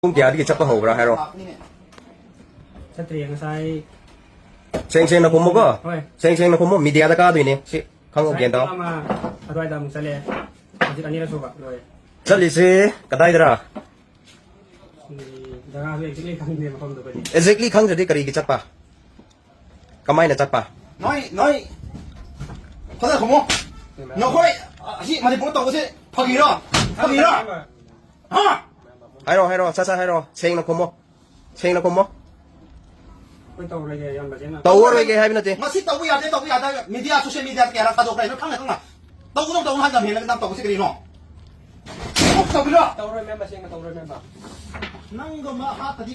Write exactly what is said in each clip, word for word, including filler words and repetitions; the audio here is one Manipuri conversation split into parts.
ꯄꯨꯡ ꯀꯌꯥꯗꯒꯤ ꯆꯠꯄ ꯍꯧꯕ꯭ꯔꯥ ꯍꯥꯏꯔꯣ? ꯆꯠꯇ꯭ꯔꯤꯌꯦ, ꯉꯁꯥꯏ꯫ ꯁꯦꯡ ꯁꯦꯡꯅ ꯈꯨꯝꯃꯨꯀꯣ꯫ ꯍꯣꯏ꯫ ꯁꯦꯡ ꯁꯦꯡꯅ ꯈꯨꯝꯃꯨ, ꯃꯤꯗꯤꯌꯥꯗ ꯀꯥꯗꯣꯏꯅꯦ꯫ ꯁꯤ ꯈꯪꯉꯨ, ꯉꯁꯥꯏ ꯒ꯭ꯌꯥꯟ ꯇꯥꯎ꯫ ꯄꯨꯡ ꯑꯃ ꯑꯗꯨꯋꯥꯏꯗ ꯑꯃꯨꯛ ꯆꯠꯂꯦ꯫ ꯍꯧꯖꯤꯛ ꯑꯅꯤꯔꯛ ꯁꯨꯕ ꯂꯣꯏꯔꯦ꯫ ꯆꯠꯂꯤꯁꯦ ꯀꯗꯥꯏꯗꯔꯥ? ꯎꯝ, ꯖꯒꯥꯁꯨ exactly ꯈꯪꯗꯦ, ꯃꯐꯝꯗꯣ ꯑꯩꯈꯣꯏꯗꯤ꯫ Exactly ꯈꯪꯗ꯭ꯔꯗꯤ ꯀꯔꯤꯒꯤ ꯆꯠꯄ? ꯀꯃꯥꯏꯅ ꯆꯠꯄ? ꯅꯣꯏ, ꯅꯣꯏ, ꯐꯖꯅ ꯈꯨꯝꯃꯨ꯫ ꯅꯈꯣꯏ ꯑꯁꯤ ꯃꯅꯤꯄꯨꯔ ꯇꯧꯕꯁꯦ ꯐꯥꯒꯤꯔꯣ? ꯐꯥꯒꯤꯔꯣ? ꯍꯥ? ꯍꯥꯏꯔꯣ, ꯍꯥꯏꯔꯣ, ꯁꯠ ꯁꯠ ꯍꯥꯏꯔꯣ꯫ ꯁꯦꯡꯅ ꯈꯨꯝꯃꯣ꯫ ꯁꯦꯡꯅ ꯈꯨꯝꯃꯣ꯫ ꯑꯩꯈꯣꯏ ꯇꯧꯔꯣꯏꯒꯦ, ꯏꯌꯥꯝꯕ, ꯁꯦꯡꯅ꯫ ꯇꯧꯔꯔꯣꯏꯒꯦ ꯍꯥꯏꯕ ꯅꯠꯇꯦ꯫ ꯃꯁꯤ ꯇꯧꯕ ꯌꯥꯗꯦ, ꯇꯧꯕ ꯌꯥꯗꯦ ꯍꯥꯏꯕ media, social media ꯀꯌꯥꯔꯛ ꯊꯥꯗꯣꯛꯈ꯭ꯔꯦ, ꯅꯣꯏ ꯈꯪꯅ ꯈꯪꯅ꯫ ꯇꯧꯒꯅꯨ, ꯇꯧꯒꯅꯨ ꯍꯥꯏ ꯂꯝ ꯍꯦꯜꯂꯒ ꯅꯪ ꯇꯧꯕꯁꯤ ꯀꯔꯤꯅꯣ? ꯇꯧꯕꯤꯔꯣ? ꯇꯧꯔꯣꯏ, ꯃꯦꯝ, ꯇꯁꯦꯡꯅ ꯇꯧꯔꯣꯏ, ꯃꯦꯝ꯫ ꯅꯪꯒꯨꯝꯕ ꯍꯥꯠꯇꯗꯤ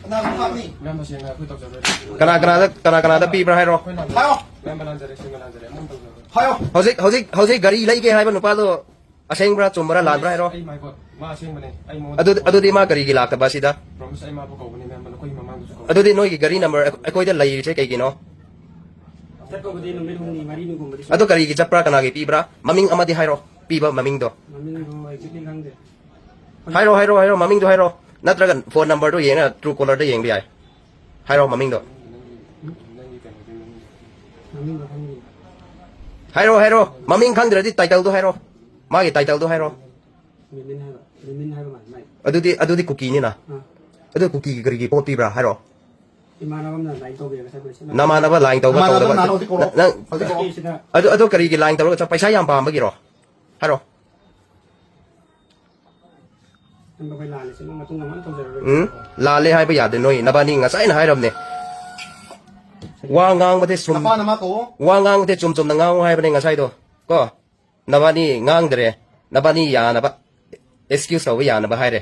ꯀꯅꯥꯒꯨꯝꯕ ꯍꯥꯠꯅꯤ? ꯃꯦꯝ, ꯇꯁꯦꯡꯅ ꯑꯩꯈꯣꯏ ꯇꯧꯖꯔꯣꯏ꯫ ꯀꯅꯥ ꯀꯅꯥꯗ, ꯀꯅꯥ ꯀꯅꯥꯗ ꯄꯤꯕ꯭ꯔꯥ ꯍꯥꯏꯔꯣ꯫ ꯑꯩꯈꯣꯏ ꯂꯥꯟꯖꯔꯦ꯫ ꯍꯥꯏꯌꯣ꯫ ꯃꯦꯝ, ꯂꯥꯟꯖꯔꯦ, ꯁꯦꯡꯅ ꯂꯥꯟꯖꯔꯦ, ꯑꯃꯨꯛ ꯇꯧꯖꯔꯣꯏ꯫ ꯍꯥꯏꯌꯣ꯫ ꯍꯧꯖꯤꯛ, ꯍꯧꯖꯤꯛ, ꯍꯧꯖꯤꯛ ꯒꯥꯔꯤ ꯂꯩꯒꯦ ꯍꯥꯏꯕ ꯅꯨꯄꯥꯗꯣ ꯑꯁꯦꯡꯕ꯭ꯔꯥ ꯆꯨꯝꯕ꯭ꯔꯥ ꯂꯥꯟꯕ꯭ꯔꯥ ꯍꯥꯏꯔꯣ꯫ ꯑꯩ ꯃꯥꯏꯀꯣ, ꯃꯥ ꯑꯁꯦꯡꯕꯅꯦ꯫ ꯑꯩ ꯃꯉꯣꯟꯗ ꯑꯗꯨ, ꯑꯗꯨꯗꯤ ꯃꯥ ꯀꯔꯤꯒꯤ ꯂꯥꯛꯇꯕ ꯑꯁꯤꯗ? Promise, ꯑꯩ ꯃꯥꯕꯨ ꯀꯧꯕꯅꯦ, ꯃꯦꯝ, ꯅꯈꯣꯏꯒꯤ ꯃꯃꯥꯡꯗꯁꯨ ꯀꯧꯕꯅꯦ꯫ ꯑꯗꯨꯗꯤ ꯅꯣꯏꯒꯤ ꯒꯥꯔꯤ number ꯑꯩꯈꯣꯏꯗ ꯂꯩꯔꯤꯁꯦ ꯀꯩꯒꯤꯅꯣ? ꯆꯠꯄꯕꯨꯗꯤ ꯅꯨꯃꯤꯠ ꯍꯨꯝꯅꯤ ꯃꯔꯤꯅꯤꯒꯨꯝꯕꯗꯤ ꯁꯨꯔꯦ꯫ ꯑꯗꯨ ꯀꯔꯤꯒꯤ ꯆꯠꯄ꯭ꯔꯥ? ꯀꯅꯥꯒꯤ ꯄꯤꯕ꯭ꯔꯥ? ꯃꯃꯤꯡ ꯑꯃꯗꯤ ꯍꯥꯏꯔꯣ, ꯄꯤꯕ ꯃꯃꯤꯡꯗꯣ꯫ ꯃꯃꯤꯡꯗꯣ exactly ꯈꯪꯗꯦ꯫ ꯍꯥꯏꯔꯣ, ꯍꯥꯏꯔꯣ, ꯍꯥꯏꯔꯣ, ꯃꯃꯤꯡꯗꯣ ꯍꯥꯏꯔꯣ꯫ ꯅꯠꯇ꯭ꯔꯒ phone numberꯗꯣ ꯌꯦꯡꯉ Truecaller ꯗ ꯌꯦꯡꯕ ꯌꯥꯏ꯫ ꯍꯥꯏꯔꯣ ꯃꯃꯤꯡꯗꯣ꯫ ꯅꯪꯒꯤ, ꯅꯪꯒꯤ ꯀꯩꯅꯣꯗꯤ ꯃꯃꯤꯡꯗꯣ꯫ ꯃꯃꯤꯡꯗꯣ ꯈꯪꯗꯦ꯫ ꯍꯥꯏꯔꯣ, ꯍꯥꯏꯔꯣ꯫ ꯃꯃꯤꯡ ꯈꯪꯗ꯭ꯔꯗꯤ title ꯗꯣ ꯍꯥꯏꯔꯣ꯫ ꯃꯥꯒꯤ title ꯗꯣ ꯍꯥꯏꯔꯣ꯫ ꯃꯤꯃꯤꯟ ꯍꯥꯏꯕ, ꯃꯤꯃꯤꯟ ꯍꯥꯏꯕ ꯃꯥꯜꯂꯦ ꯃꯥꯏ꯫ ꯑꯗꯨꯗꯤ, ꯑꯗꯨꯗꯤ ꯀꯨꯀꯤꯅꯤꯅ꯫ ꯑꯥ꯫ ꯑꯗꯨ ꯀꯨꯀꯤꯒꯤ ꯀꯔꯤꯒꯤ ꯄꯣꯠ ꯄꯤꯕ꯭ꯔꯥ ꯍꯥꯏꯔꯣ? ꯏꯃꯥꯟꯅꯕ ꯑꯃꯅ line ꯇꯧꯕꯤꯔꯒ ꯆꯠꯄꯅꯦ꯫ ꯅꯃꯥꯟꯅꯕ line ꯇꯧꯕ ꯅꯃꯥꯟꯅꯕ ꯇꯧꯗꯕ? ꯅꯍꯥꯟ ꯍꯧꯖꯤꯛ ꯀꯣꯜ ꯅꯪ, ꯅꯪ, ꯍꯧꯖꯤꯛ ꯀꯣꯜ ꯁꯤꯗ ꯑꯗꯨ, ꯑꯗꯨ ꯀꯔꯤꯒꯤ line ꯇꯧꯔꯒ ꯆꯠ-, ꯄꯩꯁꯥ ꯌꯥꯝ ꯄꯥꯝꯕꯒꯤꯔꯣ? ꯍꯥꯏꯔꯣ꯫ ꯅꯪ ꯑꯩꯈꯣꯏ ꯂꯥꯜꯂꯦ, ꯁꯤ ꯃꯇꯨꯡ ꯑꯃ ꯇꯧꯖꯔꯔꯣꯏ꯫ ꯎꯝ? ꯂꯥꯜꯂꯦ ꯍꯥꯏꯕ ꯌꯥꯗꯦ, ꯅꯣꯏ ꯅꯕꯥꯅꯤ ꯉꯁꯥꯏꯅ ꯍꯥꯏꯔꯕꯅꯦ꯫ ꯋꯥ ꯉꯥꯡꯕꯗꯤ ꯁꯨꯝ, ꯅꯄꯥ ꯅꯃꯥ ꯀꯧꯋꯣ꯫ ꯋꯥ ꯉꯥꯡꯕꯗꯤ ꯆꯨꯝ ꯆꯨꯝꯅ ꯉꯥꯡꯉꯨ ꯍꯥꯏꯕꯅꯦ ꯉꯁꯥꯏꯗꯣ꯫ ꯀꯣ? ꯅꯕꯥꯅꯤ ꯉꯥꯡꯗ꯭ꯔꯦ꯫ ꯅꯕꯥꯅꯤ ꯌꯥꯅꯕ꯫ Excuse ꯇꯧꯕ ꯌꯥꯅꯕ ꯍꯥꯏꯔꯦ꯫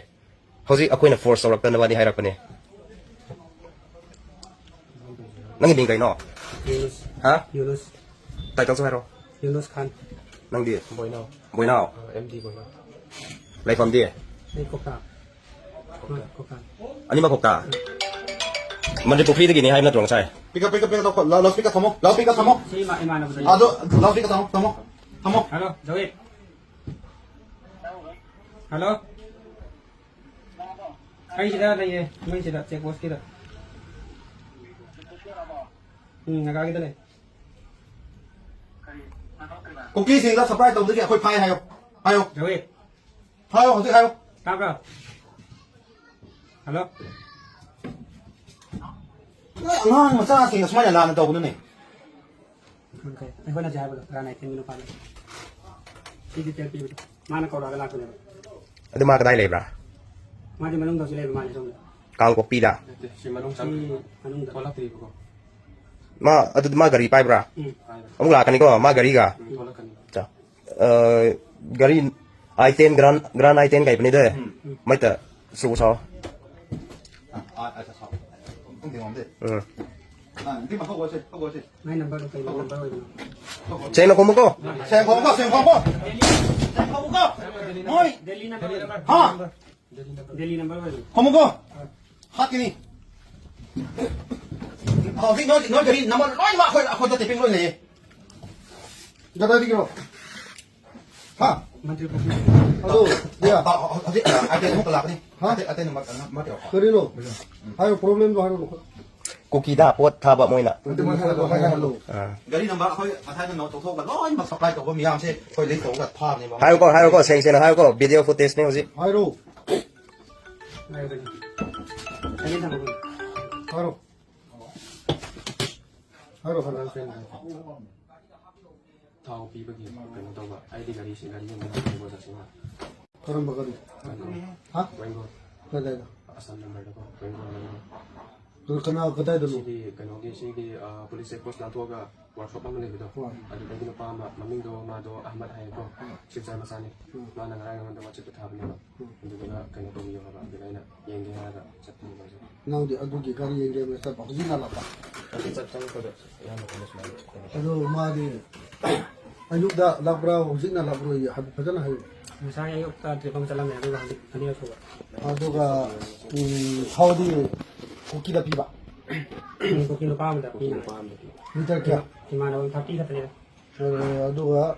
ꯍꯧꯖꯤꯛ ꯑꯩꯈꯣꯏꯅ force ꯇꯧꯔꯛꯇꯅꯕꯅꯤ ꯍꯥꯏꯔꯛꯄꯅꯦ꯫ ꯅꯪꯒꯤ ꯃꯤꯡ ꯀꯩꯅꯣ? ꯌꯨꯅꯨꯁ꯫ ꯍꯥ? ꯌꯨꯅꯨꯁ꯫ Title ꯁꯨ ꯍꯥꯏꯔꯣ꯫ ꯌꯨꯅꯨꯁ ꯈꯥꯟ꯫ ꯅꯪꯗꯤ? ꯕꯣꯏꯅꯥꯎ꯫ ꯕꯣꯏꯅꯥꯎ꯫ ꯑ, M D ꯕꯣꯏꯅꯥꯎ꯫ ꯂꯩꯐꯝꯗꯤ? ꯑꯩ ꯀꯣꯛꯇꯥ꯫ ꯀꯣꯛꯇꯥ꯫ ꯍꯣꯏ, ꯀꯣꯛꯇꯥ꯫ ꯑꯅꯤꯃꯛ ꯀꯣꯛꯇꯥ? ꯎꯝ꯫ ꯃꯟꯇ꯭ꯔꯤ ꯄꯨꯈ꯭ꯔꯤꯗꯒꯤꯅꯤ ꯍꯥꯏꯕ ꯅꯠꯇ꯭ꯔꯣ ꯉꯁꯥꯏ? Pick up, pick up, pick up, ꯂꯥꯎ-, ꯂꯥꯎ speaker ꯊꯝꯃꯣ, ꯂꯥꯎ speaker ꯊꯝꯃꯣ꯫ ꯁꯤ ꯏꯃꯥ-, ꯏꯃꯥꯟꯅꯕꯗꯅꯤ꯫ ꯑꯗꯣ, ꯂꯥꯎ speaker ꯊꯝꯃꯣ, ꯊꯝꯃꯣ, ꯊꯝꯃꯣ꯫ Hello, ꯖꯋꯦꯗ꯫ Hello? ꯑꯩ ꯁꯤꯗ ꯂꯩꯌꯦ, ꯃꯣꯏ ꯁꯤꯗ ꯆꯦꯛ ꯄꯣꯁꯀꯤꯗ꯫ ꯎꯝ, ꯅꯥꯒꯥꯒꯤꯗ ꯂꯩ꯫ ꯀꯨꯀꯤꯁꯤꯡꯗ ꯁꯄ꯭ꯂꯥꯏ ꯇꯧꯗꯒꯤ ꯑꯩꯈꯣꯏ ꯐꯥꯏ ꯍꯥꯏꯌꯣ꯫ ꯍꯥꯏꯌꯣ꯫ ꯔꯣꯍꯤꯠ꯫ ꯍꯥꯏꯌꯣ, ꯍꯧꯖꯤꯛ ꯍꯥꯏꯌꯣ꯫ ꯇꯥꯕ꯭ꯔꯣ? ꯍꯜꯂꯣ? ꯅꯣꯏ ꯑꯉꯥꯡ ꯃꯆꯥꯁꯤꯡꯅ ꯁꯨꯃꯥꯏꯅ ꯂꯥꯟꯅ ꯇꯧꯒꯅꯨꯅꯦ꯫ ꯑꯩꯈꯣꯏꯅ ꯍꯧꯖꯤꯛ ꯍꯥꯏꯕꯗꯣ, ꯔꯥꯅꯥ ꯑꯥꯏꯇꯦꯟꯒꯤ ꯅꯨꯄꯥꯗꯣ꯫ ꯁꯤ ꯗꯤꯇꯦꯜ ꯄꯤꯕꯗꯣ꯫ ꯃꯥꯅ ꯀꯧꯔꯛꯑꯒ ꯂꯥꯛꯄꯅꯦꯕ꯫ ꯑꯗꯨ ꯃꯥ ꯀꯗꯥꯏ ꯂꯩꯕ꯭ꯔꯥ? ꯃꯥꯗꯤ ꯃꯅꯨꯡꯗꯁꯨ ꯂꯩꯕ ꯃꯥꯜꯂꯦ ꯁꯣꯝꯗ꯫ ꯀꯥꯡꯄꯣꯛꯄꯤꯗ? ꯅꯠꯇꯦ, ꯁꯤ ꯃꯅꯨꯡ ꯁꯤ ꯆꯪꯗ꯭ꯔꯤꯕ꯫ ꯃꯅꯨꯡꯗ꯫ ꯊꯣꯛꯂꯛꯇ꯭ꯔꯤꯕꯀꯣ꯫ ꯃꯥ, ꯑꯗꯨꯗꯤ ꯃꯥ ꯒꯥꯔꯤ ꯄꯥꯏꯕ꯭ꯔꯥ? ꯎꯝ, ꯄꯥꯏꯕꯅꯦ꯫ ꯑꯃꯨꯛ ꯂꯥꯛꯀꯅꯤꯀꯣ, ꯃꯥ ꯒꯥꯔꯤꯒ? ꯎꯝ, ꯊꯣꯛꯂꯛꯀꯅꯤ꯫ ꯆꯥ꯫ ꯑ, ꯒꯥꯔꯤ ꯑꯥꯏ ꯇꯦꯟ, ꯒ꯭ꯔꯥꯟ, ꯒ꯭ꯔꯥꯟ ꯑꯥꯏ ꯇꯦꯟ ꯀꯩꯕꯅꯤꯗ꯫ ꯎꯝ꯫ ꯃꯩꯇ ꯁꯨ ꯁꯥꯎ꯫ ꯑ, ꯑ, ꯑ, ꯁꯥꯎ꯫ ꯎꯝ꯫ ꯑ, ꯑꯗꯨꯗꯤ ꯃꯥ ꯍꯧꯒꯠꯁꯦ, ꯍꯧꯒꯠꯁꯦ꯫ ꯃꯥꯏ ꯅꯝꯕꯔꯗꯣ ꯀꯩ ꯅꯝꯕꯔ ꯑꯣꯏꯕꯅꯣ? ꯁꯦꯡꯅ ꯈꯨꯝꯃꯨꯀꯣ꯫ ꯁꯦꯡ ꯈꯣꯡꯉꯨꯀꯣ, ꯁꯦꯡ ꯈꯣꯡꯉꯨꯀꯣ꯫ ꯁꯦꯡ ꯈꯣꯡꯉꯨꯀꯣ꯫ ꯃꯣꯏ꯫ ꯗꯦꯜꯂꯤ ꯅꯝꯕꯔ ꯑꯣꯏꯕꯅꯣ? ꯍꯥ? ꯗꯦꯜꯂꯤ ꯅꯝꯕꯔ ꯑꯣꯏꯕꯅꯣ? ꯈꯨꯝꯃꯨꯀꯣ꯫ ꯍꯥꯠꯀꯅꯤ꯫ ꯍꯧꯖꯤꯛ ꯅꯣꯏ, ꯅꯣꯏ ꯒꯥꯔꯤ ꯅꯝꯕꯔ ꯂꯣꯏꯅꯃꯛ ꯑꯩꯈꯣꯏ, ꯑꯩꯈꯣꯏꯗ ꯇꯦꯄꯤꯡ ꯂꯣꯏ ꯂꯩꯌꯦ꯫ ꯀꯗꯥꯏꯗꯒꯤꯔꯣ? ꯍꯥ? ꯃꯟꯇ꯭ꯔꯤ ꯄꯨꯈ꯭ꯔꯤ꯫ ꯑꯗꯨ, ꯌꯥ꯫ ꯇꯥ-, ꯍꯧꯖꯤꯛ, ꯑ, ꯑꯇꯩ ꯑꯃꯨꯛꯀ ꯂꯥꯛꯀꯅꯤ꯫ ꯍꯥ? ꯑꯇꯩ, ꯑꯇꯩ ꯅꯝꯕꯔ, ꯑ, ꯅꯝꯕꯔ ꯇꯧꯔꯛꯑꯣ꯫ ꯀꯔꯤꯅꯣ? ꯎꯝ꯫ ꯍꯥꯏꯌꯣ, ꯄ꯭ꯔꯣꯕ꯭ꯂꯦꯝꯗꯣ ꯍꯥꯏꯔꯣ꯫ ꯀꯨꯀꯤꯗ ꯄꯣꯠ ꯊꯥꯕ ꯃꯣꯏꯅ꯫ ꯑꯗꯨꯃꯥꯏꯅ ꯍꯥꯏꯔꯣ, ꯍꯥꯏꯔꯣ꯫ ꯑꯥ꯫ ꯒꯥꯔꯤ ꯅꯝꯕꯔ ꯑꯩꯈꯣꯏ ꯉꯁꯥꯏꯅ ꯅꯣꯠ ꯇꯧꯊꯣꯛꯑꯒ ꯂꯣꯏꯅꯃꯛ ꯁꯄ꯭ꯂꯥꯏ ꯇꯧꯕ ꯃꯌꯥꯝꯁꯦ ꯑꯩꯈꯣꯏ ꯂꯤꯁ ꯇꯧꯔꯒ ꯊꯥꯕꯅꯦꯕ꯫ ꯍꯥꯏꯌꯨꯀꯣ, ꯍꯥꯏꯌꯨꯀꯣ, ꯁꯦꯡ ꯁꯦꯡꯅ ꯍꯥꯏꯌꯨꯀꯣ, ꯚꯤꯗꯤꯑꯣ ꯐꯨꯇꯦꯖꯅꯦ ꯍꯧꯖꯤꯛ꯫ ꯍꯥꯏꯔꯣ꯫ ꯍꯥꯏꯔꯣ꯫ ꯍꯥꯏꯔꯣ, ꯍꯥꯏꯔꯣ꯫ ꯊꯥꯎ ꯄꯤꯕꯒꯤ ꯀꯩꯅꯣ ꯇꯧꯕ, ꯑꯩꯗꯤ ꯒꯥꯔꯤꯁꯤ, ꯒꯥꯔꯤ ꯑꯃ ꯂꯧꯕ ꯆꯠꯁꯤꯅ꯫ ꯀꯔꯝꯕ ꯒꯥꯔꯤ? ꯋꯦꯡꯒꯣ꯫ ꯍꯥ? ꯋꯦꯡꯒꯣ꯫ ꯀꯗꯥꯏꯗ? ꯑꯁꯥꯝ ꯅꯝꯕꯔꯗꯀꯣ, ꯋꯦꯡꯒꯣ ꯂꯩꯕ꯫ ꯑꯗꯨ ꯀꯅꯥ, ꯀꯗꯥꯏꯗꯅꯣ? ꯁꯤꯒꯤ ꯀꯩꯅꯣꯒꯤ, ꯁꯤꯒꯤ, ꯑ, ꯄꯨꯂꯤꯁ ꯆꯦꯛ ꯄꯣꯁ ꯂꯥꯟꯊꯣꯛꯑꯒ ꯋꯥꯔꯛꯁꯣꯞ ꯑꯃ ꯂꯩꯕꯗꯣ, ꯍꯣꯏ꯫ ꯑꯗꯨꯗꯒꯤ ꯅꯨꯄꯥ ꯑꯃ, ꯃꯃꯤꯡꯗꯣ ꯃꯥꯗꯣ ꯑꯍꯃꯗ ꯍꯥꯏꯌꯦꯀꯣ, ꯍꯣꯏ꯫ ꯁꯤꯜꯆꯔ ꯃꯆꯥꯅꯤ꯫ ꯍꯣꯏ꯫ ꯃꯥꯅ ꯉꯔꯥꯡ ꯑꯩꯉꯣꯟꯗ ꯋꯥꯆꯦꯞꯇ ꯊꯥꯕꯅꯦꯕ꯫ ꯎꯝ꯫ ꯑꯗꯨꯗꯨꯒ ꯀꯩꯅꯣ ꯇꯧꯕꯤꯌꯣ ꯍꯥꯏꯕ, ꯑꯗꯨꯗ ꯑꯩꯅ ꯌꯦꯡꯒꯦ ꯍꯥꯏꯔꯒ ꯆꯠꯄꯅꯦꯕ ꯑꯩꯁꯨ꯫ ꯅꯪꯗꯤ ꯑꯗꯨꯒꯤ ꯒꯥꯔꯤ ꯌꯦꯡꯒꯦ ꯍꯥꯏꯅ ꯆꯠꯄ, ꯍꯧꯖꯤꯛꯅ ꯂꯥꯛꯄ? ꯑꯗꯨ ꯆꯠ-, ꯆꯪꯉꯛꯄꯗ ꯏꯌꯥꯝꯕ ꯈꯣꯏꯅ ꯁꯨꯃꯥꯏꯅ ꯀꯩꯅꯣ ꯇꯧꯕ꯫ ꯑꯗꯨ ꯃꯥꯗꯤ ꯑꯌꯨꯛꯇ ꯂꯥꯛꯄ꯭ꯔꯥ, ꯍꯧꯖꯤꯛꯅ ꯂꯥꯛꯄ꯭ꯔꯣ ꯍꯥꯏꯕ ꯐꯖꯅ ꯍꯥꯏꯌꯨ꯫ ꯉꯁꯥꯏ ꯑꯌꯨꯛꯇ ꯇ꯭ꯔꯤꯞ ꯑꯃ ꯆꯠꯂꯝꯃꯦ, ꯑꯗꯨꯒ ꯍꯧꯖꯤꯛ ꯑꯅꯤꯔꯛ ꯁꯨꯕ꯫ ꯑꯗꯨꯒ, ꯎꯝ, ꯊꯥꯎꯗꯤ ꯀꯨꯀꯤꯗ ꯄꯤꯕ? ꯎꯝ, ꯀꯨꯀꯤ ꯅꯨꯄꯥ ꯑꯃꯗ ꯄꯤꯅ꯫ ꯂꯤꯇꯔ ꯀꯌꯥ? ꯏꯃꯥꯟꯅꯕ ꯊꯥꯔꯇꯤ ꯈꯛꯇꯅꯤꯗ꯫ ꯑꯗꯨꯒ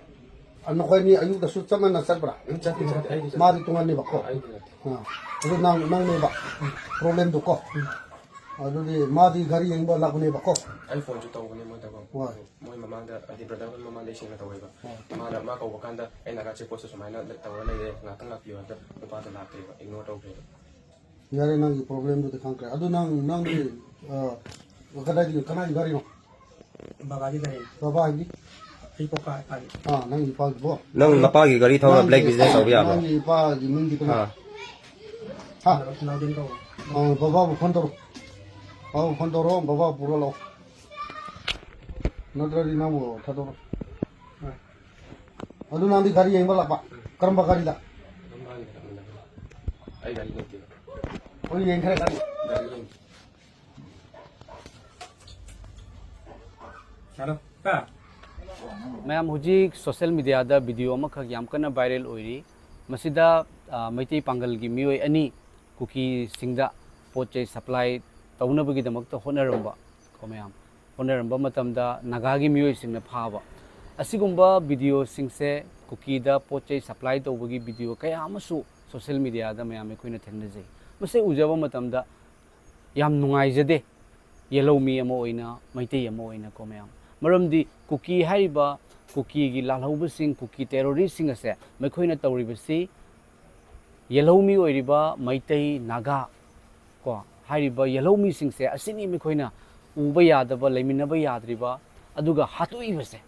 ꯑ, ꯅꯈꯣꯏ ꯑꯅꯤ ꯑꯌꯨꯛꯇꯁꯨ ꯆꯞ ꯃꯥꯟꯅ ꯆꯠꯄ꯭ꯔꯥ? ꯆꯠꯇꯦ, ꯆꯠꯇꯦ, ꯑꯩꯗꯤ ꯆꯠꯇꯦ꯫ ꯃꯥꯗꯤ ꯇꯣꯉꯥꯟꯅꯦꯕꯀꯣ? ꯑꯩꯗꯤ ꯅꯠꯇꯦ꯫ ꯑꯥ, ꯑꯗꯨ ꯅꯪ, ꯅꯪꯅꯦꯕ ꯄ꯭ꯔꯣꯕ꯭ꯂꯦꯝꯗꯨ ꯀꯣ? ꯑꯗꯨꯗꯤ ꯃꯥꯗꯤ ꯒꯥꯔꯤ ꯌꯦꯡꯕ ꯂꯥꯛꯄꯅꯦꯕꯀꯣ? ꯑꯩ ꯐꯣꯟꯁꯨ ꯇꯧꯕꯅꯦ ꯃꯣꯏꯗꯀꯣ꯫ ꯍꯣꯏ꯫ ꯃꯣꯏ ꯃꯃꯥꯡꯗ, ꯍꯥꯏꯗꯤ ꯕ꯭ꯔꯗꯔ ꯍꯣꯏ ꯃꯃꯥꯡꯗ ꯑꯩ ꯁꯦꯡꯅ ꯇꯧꯋꯦꯕ꯫ ꯍꯣꯏ꯫ ꯃꯥꯅ, ꯃꯥ ꯀꯧꯕ ꯀꯥꯟꯗ ꯑꯩ ꯅꯥꯒꯥ ꯆꯦꯛ ꯄꯣꯁꯇ ꯁꯨꯃꯥꯏꯅ ꯂꯩ-, ꯇꯧꯔ ꯂꯩꯔꯦ, ꯉꯥꯛꯇꯪ ꯂꯥꯛꯄꯤꯌꯣ ꯍꯥꯏꯕꯗ ꯅꯨꯄꯥꯗꯣ ꯂꯥꯛꯇ꯭ꯔꯦꯕ, ꯏꯒꯅꯣꯔ ꯇꯧꯈ꯭ꯔꯦꯕ꯫ ꯌꯥꯔꯦ, ꯅꯪꯒꯤ ꯄ꯭ꯔꯣꯕ꯭ꯂꯦꯝꯗꯨꯗꯤ ꯈꯪꯈ꯭ꯔꯦ꯫ ꯑꯗꯨ ꯅꯪ, ꯅꯪꯗꯤ, ꯑ, ꯀꯗꯥꯏꯗꯒꯤ, ꯀꯅꯥꯒꯤ ꯒꯥꯔꯤꯅꯣ? ꯕꯕꯥꯒꯤ ꯒꯥꯔꯤ꯫ ꯕꯕꯥ ꯍꯥꯏꯗꯤ? ꯑꯩ ꯄꯣꯛꯄ ꯏꯄꯥꯒꯤ꯫ ꯑꯥ, ꯅꯪꯒꯤ ꯏꯄꯥꯒꯤꯀꯣ? ꯅꯪ ꯅꯄꯥꯒꯤ ꯒꯥꯔꯤ ꯊꯧꯔ ꯅꯪꯒꯤ, black business ꯇꯧꯕ ꯌꯥꯕ꯭ꯔꯣ? ꯅꯪꯒꯤ ꯏꯄꯥꯒꯤ ꯃꯤꯡꯗꯤ ꯀꯅꯥ? ꯑꯥ꯫ ꯍꯥ? ꯅꯥꯎꯗꯤꯟ ꯀꯧꯕ꯫ ꯑꯥ, ꯕꯕꯥꯕꯨ ꯐꯣꯟ ꯇꯧꯔꯣ꯫ ꯕꯕꯥꯕꯨ ꯐꯣꯟ ꯇꯧꯔꯣ, ꯕꯕꯥ ꯄꯨꯔ ꯂꯥꯛꯑꯣ꯫ ꯅꯠꯇ꯭ꯔꯗꯤ ꯅꯪꯕꯨ ꯊꯥꯗꯣꯛꯑꯣ꯫ ꯍꯣꯏ꯫ ꯑꯗꯨ ꯅꯪꯗꯤ ꯒꯥꯔꯤ ꯌꯦꯡꯕ ꯂꯥꯛꯄ? ꯀꯔꯝꯕ ꯒꯥꯔꯤꯗ? ꯑꯗꯨꯝ ꯃꯥꯒꯤ ꯂꯥꯛꯃꯤꯟꯅꯕꯅꯤ꯫ ꯑꯩ ꯒꯥꯔꯤ ꯂꯩꯇꯦꯕ꯫ ꯍꯣꯏ, ꯌꯦꯡꯈ꯭ꯔꯦ ꯒꯥꯔꯤ꯫ ꯒꯥꯔꯤ ꯌꯦꯡ-, ꯍꯜꯂꯣ, ꯀꯥ꯫ ꯃꯌꯥꯝ, ꯍꯧꯖꯤꯛ ꯁꯣꯁꯦꯜ ꯃꯤꯗꯤꯌꯥꯗ ꯚꯤꯗꯤꯑꯣ ꯑꯃꯈꯛ ꯌꯥꯝ ꯀꯟꯅ ꯚꯥꯏꯔꯦꯜ ꯑꯣꯏꯔꯤ꯫ ꯃꯁꯤꯗ, ꯑ, ꯃꯩꯇꯩ ꯄꯥꯡꯒꯜꯒꯤ ꯃꯤꯑꯣꯏ ꯑꯅꯤ ꯀꯨꯀꯤꯁꯤꯡꯗ ꯄꯣꯠ ꯆꯩ ꯁꯄ꯭ꯂꯥꯏ ꯇꯧꯅꯕꯒꯤꯗꯃꯛꯇ ꯍꯣꯠꯅꯔꯝꯕ ꯀꯣ ꯃꯌꯥꯝ, ꯍꯣꯠꯅꯔꯝꯕ ꯃꯇꯝꯗ ꯅꯥꯒꯥꯒꯤ ꯃꯤꯑꯣꯏꯁꯤꯡꯅ ꯐꯥꯕ꯫ ꯑꯁꯤꯒꯨꯝꯕ ꯚꯤꯗꯤꯑꯣꯁꯤꯡꯁꯦ, ꯀꯨꯀꯤꯗ ꯄꯣꯠ ꯆꯩ ꯁꯄ꯭ꯂꯥꯏ ꯇꯧꯕꯒꯤ ꯚꯤꯗꯤꯑꯣ ꯀꯌꯥ ꯑꯃꯁꯨ ꯁꯣꯁꯦꯜ ꯃꯤꯗꯤꯌꯥꯗ ꯃꯌꯥꯝ ꯑꯩꯈꯣꯏꯅ ꯊꯦꯡꯅꯖꯩ꯫ ꯃꯁꯤ ꯎꯖꯕ ꯃꯇꯝꯗ ꯌꯥꯝ ꯅꯨꯡꯉꯥꯏꯖꯗꯦ, ꯌꯦꯜꯍꯧꯃꯤ ꯑꯃ ꯑꯣꯏꯅ, ꯃꯩꯇꯩ ꯑꯃ ꯑꯣꯏꯅ ꯀꯣ ꯃꯌꯥꯝ꯫ ꯃꯔꯝꯗꯤ ꯀꯨꯀꯤ ꯍꯥꯏꯔꯤꯕ, ꯀꯨꯀꯤꯒꯤ ꯂꯥꯜꯍꯧꯕꯁꯤꯡ, ꯀꯨꯀꯤ ꯇꯦꯔꯣꯔꯤꯁꯁꯤꯡ ꯑꯁꯦ ꯃꯈꯣꯏꯅ ꯇꯧꯔꯤꯕꯁꯤ ꯌꯦꯜꯍꯧꯃꯤ ꯑꯣꯏꯔꯤꯕ ꯃꯩꯇꯩ, ꯅꯥꯒꯥ ꯀꯣ ꯍꯥꯏꯔꯤꯕ ꯌꯦꯜꯍꯧꯃꯤꯁꯤꯡꯁꯦ ꯑꯁꯤꯅꯤ ꯃꯈꯣꯏꯅ ꯎꯕ ꯌꯥꯗꯕ, ꯂꯩꯃꯤꯟꯅꯕ ꯌꯥꯗ꯭ꯔꯤꯕ, ꯑꯗꯨꯒ ꯍꯥꯠꯇꯣꯛꯏꯕꯁꯦ꯫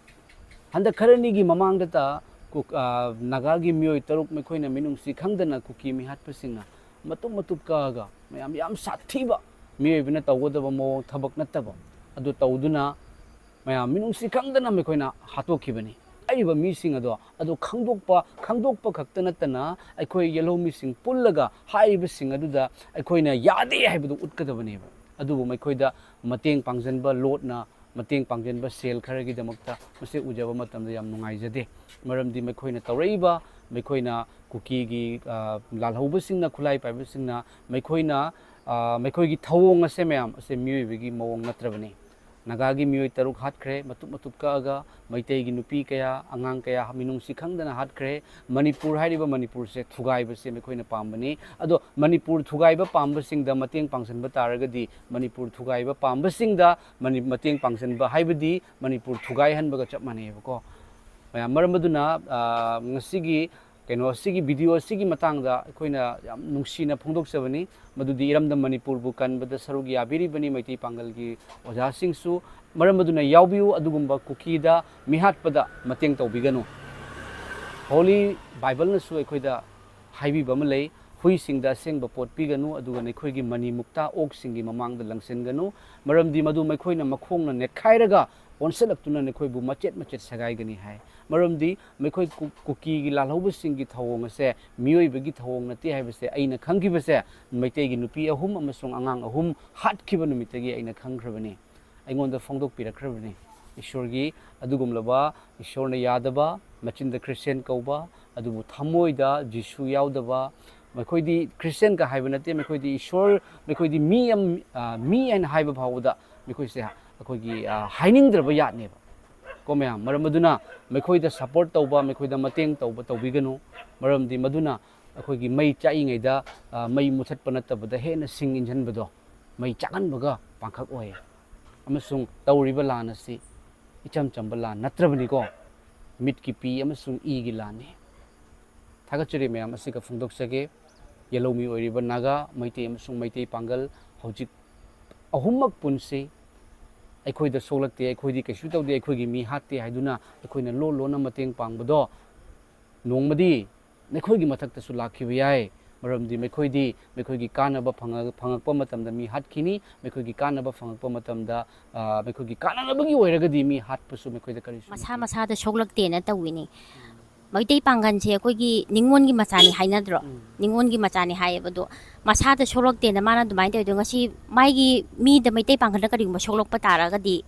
ꯍꯟꯗꯛ ꯈꯔꯅꯤꯒꯤ ꯃꯃꯥꯡꯗꯇ ꯀꯨꯛ-, ꯑ, ꯅꯥꯒꯥꯒꯤ ꯃꯤꯑꯣꯏ ꯇꯔꯨꯛ ꯃꯈꯣꯏꯅ ꯃꯤꯅꯨꯡꯁꯤ ꯈꯪꯗꯅ ꯀꯨꯀꯤ ꯃꯤꯍꯥꯠꯄꯁꯤꯡꯅ ꯃꯇꯨꯞ ꯃꯇꯨꯞ ꯀꯛꯑꯒ ꯃꯌꯥꯝ ꯌꯥꯝ ꯁꯥꯊꯤꯕ, ꯃꯤꯑꯣꯏꯕꯅ ꯇꯧꯒꯗꯕ ꯃꯑꯣꯡ ꯊꯕꯛ ꯅꯠꯇꯕ ꯑꯗꯨ ꯇꯧꯗꯨꯅ ꯃꯌꯥꯝ ꯃꯤꯅꯨꯡꯁꯤ ꯈꯪꯗꯅ ꯃꯈꯣꯏꯅ ꯍꯥꯠꯇꯣꯛꯈꯤꯕꯅꯤ꯫ ꯍꯥꯏꯔꯤꯕ ꯃꯤꯁꯤꯡ ꯑꯗꯣ, ꯑꯗꯨ ꯈꯪꯗꯣꯛꯄ, ꯈꯪꯗꯣꯛꯄ ꯈꯛꯇ ꯅꯠꯇꯅ ꯑꯩꯈꯣꯏ ꯌꯦꯜꯍꯧꯃꯤꯁꯤꯡ ꯄꯨꯜꯂꯒ ꯍꯥꯏꯔꯤꯕꯁꯤꯡ ꯑꯗꯨꯗ ꯑꯩꯈꯣꯏꯅ ꯌꯥꯗꯦ ꯍꯥꯏꯕꯗꯨ ꯎꯠꯀꯗꯕꯅꯦꯕ꯫ ꯑꯗꯨꯕꯨ ꯃꯈꯣꯏꯗ ꯃꯇꯦꯡ ꯄꯥꯡꯁꯤꯟꯕ ꯂꯣꯠꯅ, ꯃꯇꯦꯡ ꯄꯥꯡꯁꯤꯟꯕ ꯁꯦꯜ ꯈꯔꯒꯤꯗꯃꯛꯇ ꯃꯁꯤ ꯎꯖꯕ ꯃꯇꯝꯗ ꯌꯥꯝ ꯅꯨꯡꯉꯥꯏꯖꯗꯦ꯫ ꯃꯔꯝꯗꯤ ꯃꯈꯣꯏꯅ ꯇꯧꯔꯛꯏꯕ, ꯃꯈꯣꯏꯅ ꯀꯨꯀꯤꯒꯤ, ꯑ, ꯂꯥꯜꯍꯧꯕꯁꯤꯡꯅ, ꯈꯨꯠꯂꯥꯏ ꯄꯥꯏꯕꯁꯤꯡꯅ, ꯃꯈꯣꯏꯅ, ꯑ, ꯃꯈꯣꯏꯒꯤ ꯊꯧꯑꯣꯡ ꯑꯁꯦ ꯃꯌꯥꯝ ꯑꯁꯦ ꯃꯤꯑꯣꯏꯕꯒꯤ ꯃꯑꯣꯡ ꯅꯠꯇ꯭ꯔꯕꯅꯤ꯫ ꯅꯥꯒꯥꯒꯤ ꯃꯤꯑꯣꯏ ꯇꯔꯨꯛ ꯍꯥꯠꯈ꯭ꯔꯦ, ꯃꯇꯨꯞ ꯃꯇꯨꯞ ꯀꯛꯑꯒ ꯃꯩꯇꯩꯒꯤ ꯅꯨꯄꯤ ꯀꯌꯥ, ꯑꯉꯥꯡ ꯀꯌꯥ ꯃꯤꯅꯨꯡꯁꯤ ꯈꯪꯗꯅ ꯍꯥꯠꯈ꯭ꯔꯦ꯫ ꯃꯅꯤꯄꯨꯔ ꯍꯥꯏꯔꯤꯕ ꯃꯅꯤꯄꯨꯔꯁꯦ ꯊꯨꯒꯥꯏꯕꯁꯦ ꯃꯈꯣꯏꯅ ꯄꯥꯝꯕꯅꯤ꯫ ꯑꯗꯣ ꯃꯅꯤꯄꯨꯔ ꯊꯨꯒꯥꯏꯕ ꯄꯥꯝꯕꯁꯤꯡꯗ ꯃꯇꯦꯡ ꯄꯥꯡꯁꯤꯟꯕ ꯇꯥꯔꯒꯗꯤ, ꯃꯅꯤꯄꯨꯔ ꯊꯨꯒꯥꯏꯕ ꯄꯥꯝꯕꯁꯤꯡꯗ ꯃꯅꯤ-, ꯃꯇꯦꯡ ꯄꯥꯡꯁꯤꯟꯕ ꯍꯥꯏꯕꯗꯤ ꯃꯅꯤꯄꯨꯔ ꯊꯨꯒꯥꯏꯍꯟꯕꯒ ꯆꯞ ꯃꯥꯟꯅꯩꯌꯦꯕꯀꯣ꯫ ꯃꯌꯥꯝ, ꯃꯔꯝ ꯑꯗꯨꯅ, ꯑ, ꯉꯁꯤꯒꯤ ꯀꯩꯅꯣ, ꯑꯁꯤꯒꯤ video ꯑꯁꯤꯒꯤ ꯃꯇꯥꯡꯗ ꯑꯩꯈꯣꯏꯅ ꯌꯥꯝ ꯅꯨꯡꯁꯤꯅ ꯐꯣꯡꯗꯣꯛꯆꯕꯅꯤ꯫ ꯃꯗꯨꯗꯤ ꯏꯔꯝꯗꯝ ꯃꯅꯤꯄꯨꯔꯕꯨ ꯀꯟꯕꯗ ꯁꯔꯨꯛ ꯌꯥꯕꯤꯔꯤꯕꯅꯤ ꯃꯩꯇꯩ ꯄꯥꯡꯒꯜꯒꯤ ꯑꯣꯖꯥꯁꯤꯡꯁꯨ꯫ ꯃꯔꯝ ꯑꯗꯨꯅ ꯌꯥꯎꯕꯤꯌꯨ, ꯑꯗꯨꯒꯨꯝꯕ ꯀꯨꯀꯤꯗ ꯃꯤꯍꯥꯠꯄꯗ ꯃꯇꯦꯡ ꯇꯧꯕꯤꯒꯅꯨ꯫ Holy Bible ꯅꯁꯨ ꯑꯩꯈꯣꯏꯗ ꯍꯥꯏꯕꯤꯕ ꯑꯃ ꯂꯩ, "ꯍꯨꯏꯁꯤꯡꯗ ꯑꯁꯦꯡꯕ ꯄꯣꯠ ꯄꯤꯒꯅꯨ, ꯑꯗꯨꯒ ꯅꯈꯣꯏꯒꯤ ꯃꯅꯤ ꯃꯨꯛꯇꯥ ꯑꯣꯛꯁꯤꯡꯒꯤ ꯃꯃꯥꯡꯗ ꯂꯪꯁꯤꯟꯒꯅꯨ, ꯃꯔꯝꯗꯤ ꯃꯗꯨ ꯃꯈꯣꯏꯅ ꯃꯈꯣꯡꯅ ꯅꯦꯠꯈꯥꯏꯔꯒ ꯑꯣꯟꯁꯤꯜꯂꯛꯇꯨꯅ ꯅꯈꯣꯏꯕꯨ ꯃꯆꯦꯠ ꯃꯆꯦꯠ ꯁꯦꯒꯥꯏꯒꯅꯤ" ꯍꯥꯏ꯫ ꯃꯔꯝꯗꯤ ꯃꯈꯣꯏ ꯀꯨ-, ꯀꯨꯀꯤꯒꯤ ꯂꯥꯜꯍꯧꯕꯁꯤꯡꯒꯤ ꯊꯧꯑꯣꯡ ꯑꯁꯦ ꯃꯤꯑꯣꯏꯕꯒꯤ ꯊꯧꯑꯣꯡ ꯅꯠꯇꯦ ꯍꯥꯏꯕꯁꯦ ꯑꯩꯅ ꯈꯪꯈꯤꯕꯁꯦ, ꯃꯩꯇꯩꯒꯤ ꯅꯨꯄꯤ ꯑꯍꯨꯝ ꯑꯃꯁꯨꯡ ꯑꯉꯥꯡ ꯑꯍꯨꯝ ꯍꯥꯠꯈꯤꯕ ꯅꯨꯃꯤꯠꯇꯒꯤ ꯑꯩꯅ ꯈꯪꯈ꯭ꯔꯕꯅꯤ꯫ ꯑꯩꯉꯣꯟꯗ ꯐꯣꯡꯗꯣꯛꯄꯤꯔꯛꯈ꯭ꯔꯕꯅꯤ꯫ ꯏꯁꯣꯔꯒꯤ ꯑꯗꯨꯒꯨꯝꯂꯕ, ꯏꯁꯣꯔꯅ ꯌꯥꯗꯕ, ꯃꯆꯤꯟꯗ ꯈ꯭ꯔꯤꯁꯇꯤꯌꯥꯟ ꯀꯧꯕ, ꯑꯗꯨꯕꯨ ꯊꯃꯣꯏꯗ ꯖꯤꯁꯨ ꯌꯥꯎꯗꯕ, ꯃꯈꯣꯏꯗꯤ ꯈ꯭ꯔꯤꯁꯇꯤꯌꯥꯟꯒ ꯍꯥꯏꯕ ꯅꯠꯇꯦ, ꯃꯈꯣꯏꯗꯤ ꯏꯁꯣꯔ, ꯃꯈꯣꯏꯗꯤ ꯃꯤ ꯑꯃ, ꯑ, ꯃꯤ ꯍꯥꯏꯅ ꯍꯥꯏꯕ ꯐꯥꯎꯕꯗ ꯃꯈꯣꯏꯁꯦ ꯑꯩꯈꯣꯏꯒꯤ, ꯑ, ꯍꯥꯏꯅꯤꯡꯗ꯭ꯔꯕ ꯌꯥꯠꯅꯦꯕ꯫ ꯀꯣ ꯃꯌꯥꯝ, ꯃꯔꯝ ꯑꯗꯨꯅ ꯃꯈꯣꯏꯗ support ꯇꯧꯕ, ꯃꯈꯣꯏꯗ ꯃꯇꯦꯡ ꯇꯧꯕ ꯇꯧꯕꯤꯒꯅꯨ꯫ ꯃꯔꯝꯗꯤ ꯃꯗꯨꯅ ꯑꯩꯈꯣꯏꯒꯤ ꯃꯩ ꯆꯥꯛꯏꯉꯩꯗ, ꯑ, ꯃꯩ ꯃꯨꯊꯠꯄ ꯅꯠꯇꯕꯗ ꯍꯦꯟꯅ ꯁꯤꯡ ꯏꯟꯁꯤꯟꯕꯗꯣ, ꯃꯩ ꯆꯥꯛꯍꯟꯕꯒ ꯄꯥꯡꯈꯛ ꯑꯣꯏ꯫ ꯑꯃꯁꯨꯡ ꯇꯧꯔꯤꯕ ꯂꯥꯟ ꯑꯁꯤ ꯏꯆꯝ ꯆꯝꯕ ꯂꯥꯟ ꯅꯠꯇ꯭ꯔꯕꯅꯤꯀꯣ, ꯃꯤꯠꯀꯤ ꯄꯤ ꯑꯃꯁꯨꯡ ꯏꯒꯤ ꯂꯥꯟꯅꯤ꯫ ꯊꯥꯒꯠꯆꯔꯤ ꯃꯌꯥꯝ ꯑꯁꯤꯒ ꯐꯣꯡꯗꯣꯛꯆꯒꯦ꯫ ꯌꯦꯜꯍꯧꯃꯤ ꯑꯣꯏꯔꯤꯕ ꯅꯥꯒꯥ, ꯃꯩꯇꯩ ꯑꯃꯁꯨꯡ ꯃꯩꯇꯩ ꯄꯥꯡꯒꯜ ꯍꯧꯖꯤꯛ ꯑꯍꯨꯝꯃꯛ ꯄꯨꯟꯁꯤ꯫ ꯑꯩꯈꯣꯏꯗ ꯁꯣꯛꯂꯛꯇꯦ, ꯑꯩꯈꯣꯏꯗꯤ ꯀꯩꯁꯨ ꯇꯧꯗꯦ, ꯑꯩꯈꯣꯏꯒꯤ ꯃꯤ ꯍꯥꯠꯇꯦ ꯍꯥꯏꯗꯨꯅ ꯑꯩꯈꯣꯏꯅ ꯂꯣꯟ ꯂꯣꯟꯅ ꯃꯇꯦꯡ ꯄꯥꯡꯕꯗꯣ ꯅꯣꯡꯃꯗꯤ ꯅꯈꯣꯏꯒꯤ ꯃꯊꯛꯇꯁꯨ ꯂꯥꯛꯈꯤꯕ ꯌꯥꯏ꯫ ꯃꯔꯝꯗꯤ ꯃꯈꯣꯏꯗꯤ ꯃꯈꯣꯏꯒꯤ ꯀꯥꯟꯅꯕ ꯐꯪꯉ-, ꯐꯪꯉꯛꯄ ꯃꯇꯝꯗ ꯃꯤ ꯍꯥꯠꯈꯤꯅꯤ, ꯃꯈꯣꯏꯒꯤ ꯀꯥꯟꯅꯕ ꯐꯪꯉꯛꯄ ꯃꯇꯝꯗ, ꯑ, ꯃꯈꯣꯏꯒꯤ ꯀꯥꯟꯅꯅꯕꯒꯤ ꯑꯣꯏꯔꯒꯗꯤ ꯃꯤ ꯍꯥꯠꯄꯁꯨ ꯃꯈꯣꯏꯗ ꯀꯔꯤꯁꯨ ꯃꯁꯥ ꯅꯠꯇꯦ꯫ ꯃꯁꯥꯗ ꯁꯣꯛꯂꯛꯇꯦꯅ ꯇꯧꯋꯤꯅꯦ꯫ ꯃꯩꯇꯩ ꯄꯥꯡꯒꯜꯁꯦ ꯑꯩꯈꯣꯏꯒꯤ ꯅꯤꯉꯣꯜꯒꯤ ꯃꯆꯥꯅꯤ ꯍꯥꯏꯅꯗ꯭ꯔꯣ? ꯎꯝ꯫ ꯅꯤꯉꯣꯜꯒꯤ ꯃꯆꯥꯅꯤ ꯍꯥꯏꯌꯦꯕ꯫ ꯑꯗꯣ ꯃꯁꯥꯗ ꯁꯣꯛꯂꯛꯇꯦꯅ ꯃꯥꯅ ꯑꯗꯨꯃꯥꯏꯅ ꯇꯧꯋꯤꯗꯣ, ꯉꯁꯤ ꯃꯥꯒꯤ ꯃꯤꯗ, ꯃꯩꯇꯩ ꯄꯥꯡꯒꯜꯗ ꯀꯔꯤꯒꯨꯝꯕ ꯁꯣꯛꯂꯛꯄ ꯇꯥꯔꯒꯗꯤ,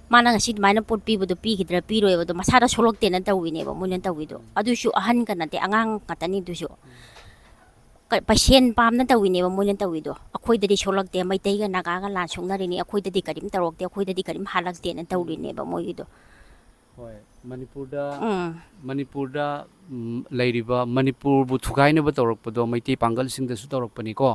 ꯃꯥꯅ ꯉꯁꯤ ꯑꯗꯨꯃꯥꯏꯅ ꯄꯣꯠ ꯄꯤꯕꯗꯣ ꯄꯤꯈꯤꯗ꯭ꯔꯥ ꯄꯤꯔꯣꯏꯕ? ꯑꯗꯣ ꯃꯁꯥꯗ ꯁꯣꯛꯂꯛꯇꯦꯅ ꯇꯧꯋꯤꯅꯦꯕ ꯃꯣꯏꯅ ꯇꯧꯋꯤꯗꯣ꯫ ꯑꯗꯨꯁꯨ ꯑꯍꯟꯒ ꯅꯠꯇꯦ, ꯑꯉꯥꯡ ꯉꯥꯛꯇꯅꯤ ꯑꯗꯨꯁꯨ꯫ ꯀ- ꯄꯩꯁꯦꯟ ꯄꯥꯝꯅ ꯇꯧꯋꯤꯅꯦꯕ ꯃꯣꯏꯅ ꯇꯧꯋꯤꯗꯣ꯫ ꯑꯩꯈꯣꯏꯗꯗꯤ ꯁꯣꯛꯂꯛꯇꯦ, ꯃꯩꯇꯩꯒ ꯅꯥꯒꯥꯒ ꯂꯥꯟ ꯁꯣꯛꯅꯔꯤꯅꯤ, ꯑꯩꯈꯣꯏꯗꯗꯤ ꯀꯔꯤꯝ ꯇꯧꯔꯛꯇꯦ, ꯑꯩꯈꯣꯏꯗꯗꯤ ꯀꯔꯤꯝ ꯍꯥꯜꯂꯛꯇꯦꯅ ꯇꯧꯔꯤꯅꯦꯕ ꯃꯣꯏꯒꯤꯗꯣ꯫ ꯍꯣꯏ, ꯃꯅꯤꯄꯨꯔꯗ ꯎꯝ ꯃꯅꯤꯄꯨꯔꯗ ꯎꯝ, ꯂꯩꯔꯤꯕ ꯃꯅꯤꯄꯨꯔꯕꯨ ꯊꯨꯒꯥꯏꯅꯕ ꯇꯧꯔꯛꯄꯗꯣ ꯃꯩꯇꯩ ꯄꯥꯡꯒꯜꯁꯤꯡꯗꯁꯨ ꯇꯧꯔꯛꯄꯅꯤꯀꯣ꯫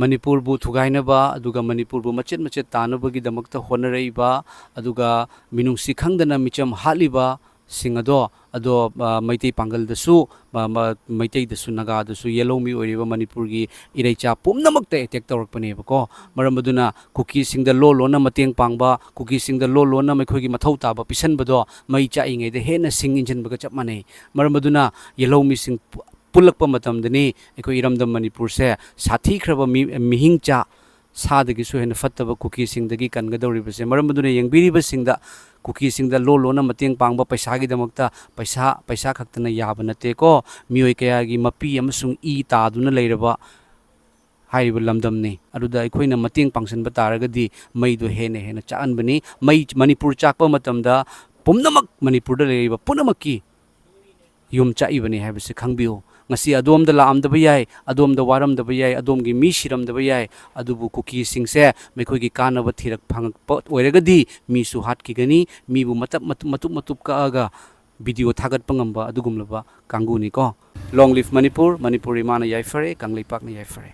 ꯃꯅꯤꯄꯨꯔꯕꯨ ꯊꯨꯒꯥꯏꯅꯕ ꯑꯗꯨꯒ ꯃꯅꯤꯄꯨꯔꯕꯨ ꯃꯆꯦꯠ ꯃꯆꯦꯠ ꯇꯥꯅꯕꯒꯤꯗꯃꯛꯇ ꯍꯣꯠꯅꯔꯛꯏꯕ, ꯑꯗꯨꯒ ꯃꯤꯅꯨꯡꯁꯤ ꯈꯪꯗꯅ ꯃꯤꯆꯝ ꯍꯥꯠꯂꯤꯕ ꯁꯤꯡ ꯑꯗꯣ, ꯑꯗꯣ, ꯑ, ꯃꯩꯇꯩ ꯄꯥꯡꯒꯜꯗꯁꯨ, ꯃ-, ꯃ-, ꯃꯩꯇꯩꯗꯁꯨ, ꯅꯥꯒꯥꯗꯁꯨ, ꯌꯦꯜꯍꯧꯃꯤ ꯑꯣꯏꯔꯤꯕ ꯃꯅꯤꯄꯨꯔꯒꯤ ꯏꯔꯩꯆꯥ ꯄꯨꯝꯅꯃꯛꯇ ꯑꯦꯇꯦꯛ ꯇꯧꯔꯛꯄꯅꯦꯕꯀꯣ꯫ ꯃꯔꯝ ꯑꯗꯨꯅ ꯀꯨꯀꯤꯁꯤꯡꯗ ꯂꯣꯟ ꯂꯣꯟꯅ ꯃꯇꯦꯡ ꯄꯥꯡꯕ, ꯀꯨꯀꯤꯁꯤꯡꯗ ꯂꯣꯟ ꯂꯣꯟꯅ ꯃꯈꯣꯏꯒꯤ ꯃꯊꯧ ꯇꯥꯕ ꯄꯤꯁꯟꯕꯗꯣ ꯃꯩ ꯆꯥꯛꯏꯉꯩꯗ ꯍꯦꯟꯅ ꯁꯤꯡ ꯏꯟꯁꯤꯟꯕꯒ ꯆꯞ ꯃꯥꯟꯅꯩ꯫ ꯃꯔꯝ ꯑꯗꯨꯅ ꯌꯦꯜꯍꯧꯃꯤꯁꯤꯡ ꯄꯨ-, ꯄꯨꯜꯂꯛꯄ ꯃꯇꯝꯗꯅꯤ ꯑꯩꯈꯣꯏ ꯏꯔꯝꯗꯝ ꯃꯅꯤꯄꯨꯔꯁꯦ ꯁꯥꯊꯤꯈ꯭ꯔꯕ ꯃꯤ-, ꯃꯤꯍꯤꯡꯆꯥ, ꯁꯥꯗꯒꯤꯁꯨ ꯍꯦꯟꯅ ꯐꯠꯇꯕ ꯀꯨꯀꯤꯁꯤꯡꯗꯒꯤ ꯀꯟꯒꯗꯧꯔꯤꯕꯁꯦ꯫ ꯃꯔꯝ ꯑꯗꯨꯅ ꯌꯦꯡꯕꯤꯔꯤꯕꯁꯤꯡꯗ, ꯀꯨꯀꯤꯁꯤꯡꯗ ꯂꯣꯟ ꯂꯣꯟꯅ ꯃꯇꯦꯡ ꯄꯥꯡꯕ ꯄꯩꯁꯥꯒꯤꯗꯃꯛꯇ ꯄꯩꯁꯥ, ꯄꯩꯁꯥ ꯈꯛꯇꯅ ꯌꯥꯕ ꯅꯠꯇꯦꯀꯣ꯫ ꯃꯤꯑꯣꯏ ꯀꯌꯥꯒꯤ ꯃꯄꯤ ꯑꯃꯁꯨꯡ ꯏ ꯇꯥꯗꯨꯅ ꯂꯩꯔꯕ ꯍꯥꯏꯔꯤꯕ ꯂꯝꯗꯝꯅꯤ꯫ ꯑꯗꯨꯗ ꯑꯩꯈꯣꯏꯅ ꯃꯇꯦꯡ ꯄꯥꯡꯁꯤꯟꯕ ꯇꯥꯔꯒꯗꯤ ꯃꯩꯗꯣ ꯍꯦꯟꯅ ꯍꯦꯟꯅ ꯆꯥꯛꯍꯟꯕꯅꯤ꯫ ꯃꯩ, ꯃꯅꯤꯄꯨꯔ ꯆꯥꯛꯄ ꯃꯇꯝꯗ ꯄꯨꯝꯅꯃꯛ, ꯃꯅꯤꯄꯨꯔꯗ ꯂꯩꯔꯤꯕ ꯄꯨꯝꯅꯃꯛꯀꯤ ꯌꯨꯝ ꯆꯥꯛꯏꯕꯅꯤ ꯍꯥꯏꯕꯁꯤ ꯈꯪꯕꯤꯌꯨ꯫ ꯉꯁꯤ ꯑꯗꯣꯝꯗ ꯂꯥꯛꯑꯝꯗꯕ ꯌꯥꯏ, ꯑꯗꯣꯝꯗ ꯋꯥꯔꯝꯗꯕ ꯌꯥꯏ, ꯑꯗꯣꯝꯒꯤ ꯃꯤ ꯁꯤꯔꯝꯗꯕ ꯌꯥꯏ, ꯑꯗꯨꯕꯨ ꯀꯨꯀꯤꯁꯤꯡꯁꯦ ꯃꯈꯣꯏꯒꯤ ꯀꯥꯟꯅꯕ ꯊꯤꯔꯛ ꯐꯪꯉꯛꯄ ꯑꯣꯏꯔꯒꯗꯤ ꯃꯤꯁꯨ ꯍꯥꯠꯈꯤꯒꯅꯤ꯫ ꯃꯤꯕꯨ ꯃꯇꯞ ꯃꯇꯨꯞ, ꯃꯇꯨꯞ ꯃꯇꯨꯞ ꯀꯛꯑꯒ ꯚꯤꯗꯤꯑꯣ ꯊꯥꯒꯠꯄ ꯉꯝꯕ ꯑꯗꯨꯒꯨꯝꯂꯕ ꯀꯥꯡꯕꯨꯅꯤꯀꯣ꯫ Long live ꯃꯅꯤꯄꯨꯔ, ꯃꯅꯤꯄꯨꯔ ꯏꯃꯥꯅ ꯌꯥꯏꯐꯔꯦ, ꯀꯪꯂꯩꯄꯥꯛꯅ ꯌꯥꯏꯐꯔꯦ꯫